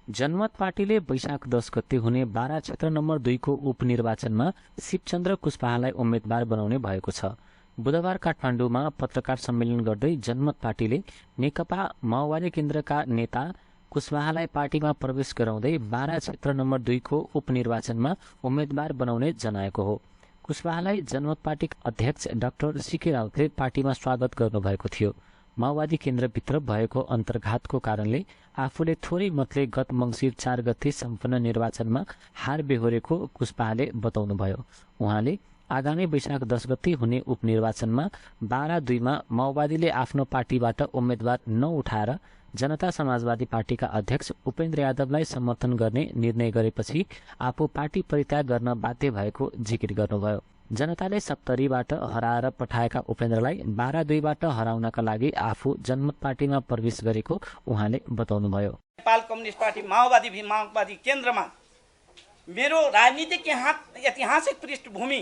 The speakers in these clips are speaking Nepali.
जनमत पार्टीले वैशाख 10 गते हुने बारा क्षेत्र नम्बर 2 को उपनिर्वाचनमा शिवचन्द्र कुशवाहालाई उम्मेद्वार बनाउने भएको छ। बुधबार काठमाडौँमा पत्रकार सम्मेलन गर्दै जनमत पार्टीले नेकपा माओवादी केन्द्रका नेता कुशवाहालाई पार्टीमा प्रवेश गराउँदै बारा क्षेत्र नम्बर 2 को उपनिर्वाचनमा उम्मेद्वार बनाउने जनाएको हो। कुशवाहालाई जनमत पार्टीका अध्यक्ष डाक्टर सीके राउतले पार्टीमा स्वागत गर्नुभएको थियो। माओवादी केन्द्रभित्र भएको अन्तर्घातको कारणले आफूले थोरै मतले गत मङ्सिर 4 गते सम्पन्न निर्वाचनमा हार बेहोरेको कुशवाहाले बताउनुभयो। उहाँले आगामी वैशाख 10 गते हुने उपनिर्वाचनमा 12-2 माओवादीले आफ्नो पार्टीबाट उम्मेद्वार नउठाएर जनता समाजवादी पार्टीका अध्यक्ष उपेन्द्र यादवलाई समर्थन गर्ने निर्णय गरेपछि आफू पार्टी परित्याग गर्न बाध्य भएको जिकिर गर्नुभयो। जनताले 70बाट हराएर पठाएका उपेन्द्रलाई 12-2 हराउनका लागि आफू जनमत पार्टीमा प्रवेश गरेको उहाँले बताउनुभयो। नेपाल कम्युनिस्ट पार्टी माओवादी केन्द्रमा मेरो राजनीतिक ऐतिहासिक पृष्ठभूमि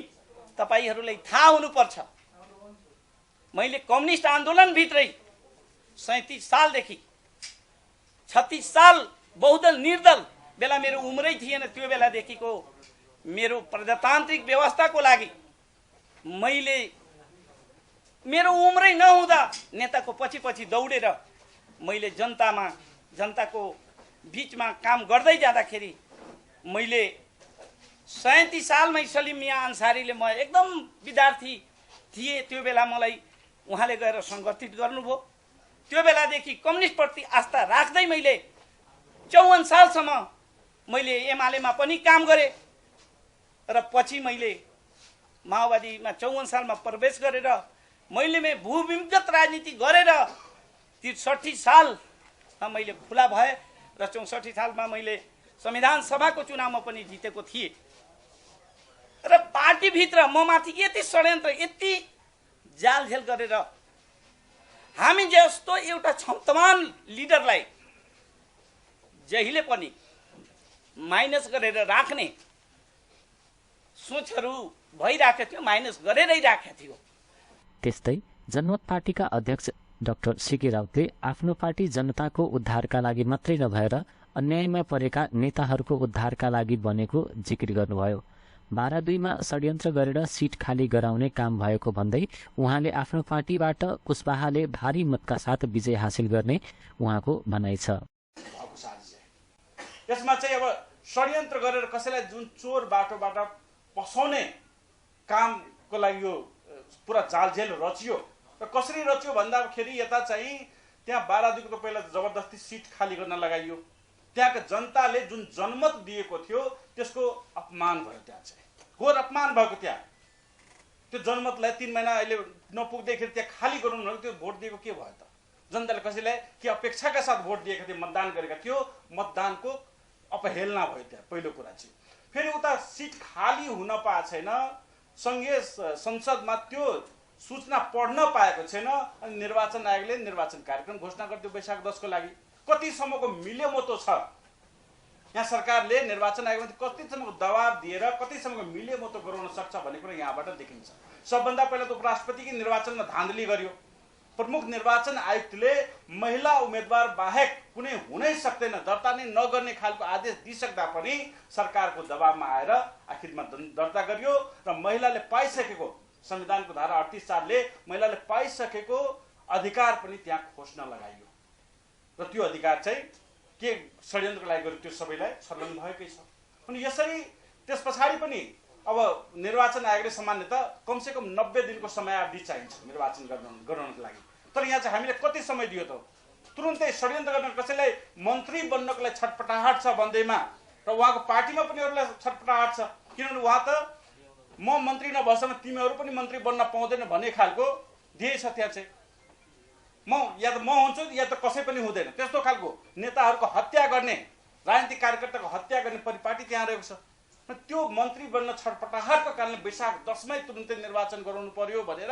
तपाईहरूलाई थाहा हुनुपर्छ। मैले कम्युनिस्ट आन्दोलनभित्रै 37 सालदेखि 36 साल बहुदल निर्दल बेला मेरो उम्रै थिएन। त्यो बेलादेखिको मेरो प्रजातान्त्रिक व्यवस्थाको लागि मैले मेरो उम्रै नहुँदा नेताको पछि दौडेर मैले जनताको बीचमा काम गर्दै जाँदाखेरि मैले 37 सालमै सलिम मिया अन्सारीले म एकदम विद्यार्थी थिएँ। त्यो बेला मलाई उहाँले गएर सङ्गठित गर्नुभयो। त्यो बेलादेखि कम्युनिस्टप्रति आस्था राख्दै मैले 54 सालसम्म मैले एमालेमा पनि काम गरेँ र पछि मैले माओवादीमा 54 सालमा प्रवेश गरेर मैले भूमिगत राजनीति गरेर 63 सालमा मैले खुला भए र 64 सालमा मैले संविधान सभाको चुनावमा पनि जितेको थिएँ। र पार्टीभित्र म माथि यति षड्यन्त्र यति जालझेल गरेर हामी जस्तो एउटा क्षमतावान लिडरलाई जहिले पनि माइनस गरेर राख्ने सोचहरू भइराखेको थियो, माइनस गरेरै राखेको थियो। त्यस्तै जनमत पार्टीका अध्यक्ष डाक्टर सीके राउतले आफ्नो पार्टी जनताको उद्धारका लागि मात्रै नभएर अन्यायमा परेका नेताहरूको उद्धारका लागि बनेको जिकिर गर्नुभयो। 12-2 षड्यन्त्र गरेर सिट खाली गराउने काम भएको भन्दै उहाँले आफ्नो पार्टीबाट कुशवाहाले भारी मतका साथ विजय हासिल गर्ने उहाँको भनाइ छ। यसमा चाहिँ अब षड्यन्त्र गरेर कसैलाई जुन चोर बाटोबाट पसाउने कामको लागि यो पुरा जालझेल रचियो र कसरी रच्यो भन्दाखेरि यता चाहिँ त्यहाँ 12-2 को पहिला जबरजस्ती सिट खाली गर्न लगाइयो। त्यहाँको जनताले जुन जनमत दिएको थियो त्यसको अपमान भयो। त्यहाँ चाहिँ घोर अपमान भएको। त्यहाँ त्यो जनमतलाई 3 महिना अहिले नपुग्दाखेरि त्यहाँ खाली गराउनु भनेको त्यो भोट दिएको के भयो त? जनताले कसैलाई के अपेक्षाका साथ भोट दिएका थिए, मतदान गरेका थियो, मतदानको अपहेलना भयो त्यहाँ पहिलो कुरा चाहिँ। फेरि उता सिट खाली हुन पाएको छैन, सङ्घीय संसदमा त्यो सूचना पढ्न पाएको छैन अनि निर्वाचन आयोगले निर्वाचन कार्यक्रम घोषणा गरिदियो वैशाख 10 को लागि। कतिसम्मको मिलेमतो छ यहाँ सरकारले निर्वाचन आयोगमा कतिसम्मको दबाब दिएर कतिसम्मको मिलेमतो गराउन सक्छ भन्ने कुरा यहाँबाट देखिन्छ। सबभन्दा पहिला त उपराष्ट्रपतिको निर्वाचनमा धाँधली गर्यो। प्रमुख निर्वाचन आयुक्तले महिला उम्मेदवार बाहेक कुनै हुनै सक्दैन, दर्ता नै नगर्ने खालको आदेश दिइसक्दा पनि सरकारको दबावमा आएर आखिरमा दर्ता गरियो र महिलाले पाइसकेको संविधानको धारा 38(4) ले महिलाले पाइसकेको अधिकार पनि त्यहाँ घोषणा लगाइयो र त्यो अधिकार चाहिँ के षड्यन्त्रको लागि गर्यो त्यो सबैलाई छलन भएकै छ। अनि यसरी त्यस पछाडि पनि अब निर्वाचन आयोगले सामान्यतः कमसेकम 90 दिनको समयावधि चाहिन्छ निर्वाचन गराउनको लागि। तर यहाँ चाहिँ हामीले कति समय दियो त? तुरुन्तै षड्यन्त्र गर्न कसैलाई मन्त्री बन्नको लागि छटपटाहट छ भन्दैमा र उहाँको पार्टीमा पनि अरूलाई छटपटाहट छ। किनभने उहाँ त म मन्त्री नभएसम्म तिमीहरू पनि मन्त्री बन्न पाउँदैन भन्ने खालको दिएछ। त्यहाँ चाहिँ या त म हुन्छु या त कसै पनि हुँदैन त्यस्तो खालको नेताहरूको हत्या गर्ने, राजनीतिक कार्यकर्ताको हत्या गर्ने परिपाटी त्यहाँ रहेको छ। त्यो मन्त्री बन्न छटपटाहटको कारणले वैशाख 10 मै तुरुन्तै निर्वाचन गराउनु पर्यो भनेर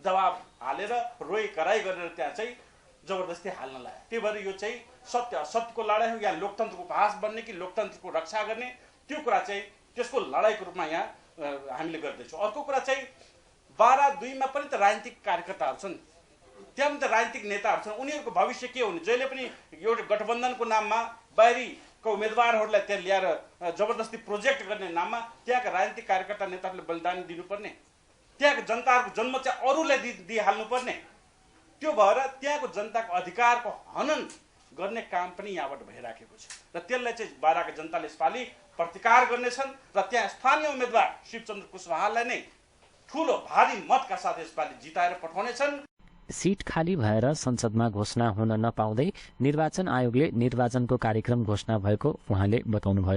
दबाब हालेर रोइ कराई गरेर त्यहाँ चाहिँ जबरजस्ती हाल्न लाग्यो। त्यही भएर यो चाहिँ सत्य असत्यको लडाइँ हो, या लोकतन्त्रको उपहास बन्ने कि लोकतन्त्रको रक्षा गर्ने, त्यो कुरा चाहिँ त्यसको लडाइँको रूपमा यहाँ हामीले गर्दैछौँ। अर्को कुरा चाहिँ 12-2 मा पनि त राजनीतिक कार्यकर्ताहरू छन्, त्यहाँ पनि त राजनीतिक नेताहरू छन्। उनीहरूको भविष्य के हुने? जहिले पनि एउटा गठबन्धनको नाममा बाहिरी उम्मेदवारहरूलाई त्यहाँ ल्याएर जबरजस्ती प्रोजेक्ट गर्ने नाममा त्यहाँका राजनीतिक कार्यकर्ता नेताहरूले बलिदान दिनुपर्ने, त्यहाँको जनताहरूको जन्म चाहिँ अरूलाई दिइहाल्नुपर्ने, त्यो भएर त्यहाँको जनताको अधिकारको हनन गर्ने काम पनि यहाँबाट भइराखेको छ र त्यसलाई चाहिँ बाराका जनताले यसपालि प्रतिकार गर्नेछन् र त्यहाँ स्थानीय उम्मेदवार शिवचन्द्र कुशवाहालाई नै ठूलो भारी मतका साथ यसपालि जिताएर पठाउनेछन्। सीट खाली भएर संसदमा घोषणा हुन नपाउँदै निर्वाचन आयोगले निर्वाचनको कार्यक्रम घोषणा भएको उहाँले बताउनुभयो।